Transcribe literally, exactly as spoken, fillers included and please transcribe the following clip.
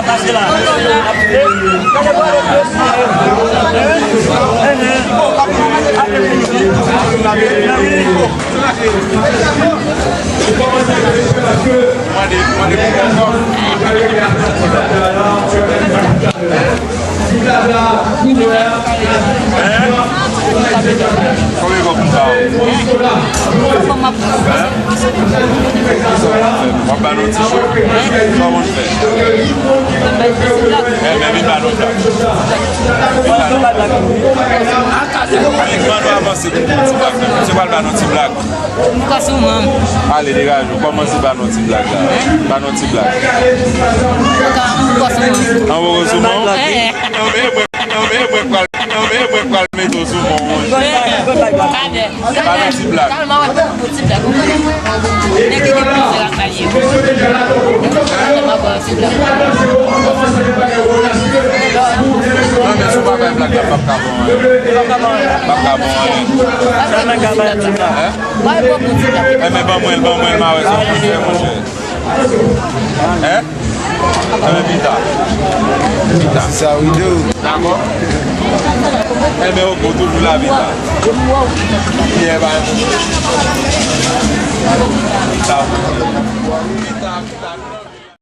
Pase la. Konbyen kòb m ba w? Hein? W ap ba nou ti cho? Kòman w fè? Eh, men vin ba nou blak. Vin ba nou blak. Vin, kòman nou avanse pou ti blak la? Misye pral ba nou ti blak. M kwè sou mwen. Ale, degaje w. Kòmanse ba nou ti blak la. Ba nou ti blak. M kwè sou mwen. An, w kwè sou mwen? Eh, eh. Anben, mwen, anben, mwen pral, anben, mwen pral mete w sou mwen. Ba nou ti blak. Nèg ki gen plizyè lakay yo. Ann, m ap ba w ti blak. Non, men si w pa bay blak la, m p ap ka ba w anyen. M p ap ka ba w anyen. Hein? Enben, ban mwen l, ban mwen l, m a wè sa w konn fè, monchè. Hein? Enben, pita. Pita. Sa wi tou. Dakò? Enben, ok, ou toujou la, pita. Yè, ba. Pita. Pita, pita.